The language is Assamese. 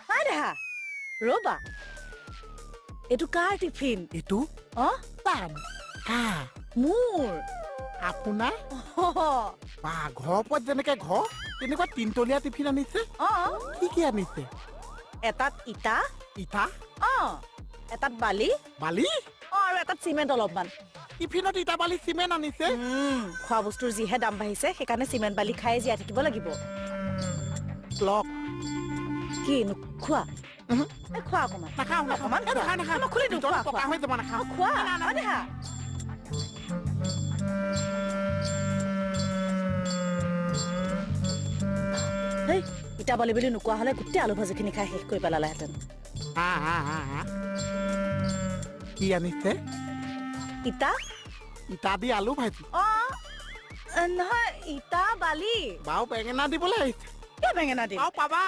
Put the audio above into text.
নাই দেহা, ৰ'বা, এইটো কাৰ টিফিন? এইটো? অ। পাম কা? মোৰ। আপোনাৰ? বা, ঘৰৰ ওপৰত যেনেকে ঘৰ তেনেকুৱা তিনতলীয়া টিফিন আনিছে। অ। কি কি আনিছে? এটাত ইটা। ইটা? অ, এটাত বালি। বালি? অ, আৰু এটাত চিমেণ্ট অলপমান। টিফিনত ইটা, বালি, চিমেণ্ট আনিছে? খোৱা বস্তুৰ যিহে দাম বাঢ়িছে, সেইকাৰণে চিমেণ্ট বালি খায়ে জীয়াই থাকিব লাগিব। লওক। কি, নোখোৱা? উহু। এই খোৱা অকণমান। নাখাওঁ, নাখাওঁ। অকণমান। এই নাখাওঁ, নাখাওঁ। মই খুলি দিওঁ, ভিতৰত খোৱা, পকা খোৱা। হৈ যাব, নাখাওঁ। অ, খোৱা। অ, দেহা। হেই, ইটা বালি বুলি নোকোৱা হ'লে গোটেই আলু ভাজিখিনি খাই শেষ কৰি পেলালেহেঁতেন। হা হা হা হা, কি আনিছে? ইটা। ইটা দি আলু ভাজি? অ, নহয়, ইটা বালি। বাৰু, বেঙেনা দিবলৈ আহিছে। কিয় বেঙেনা দিম? আৰু পাবা।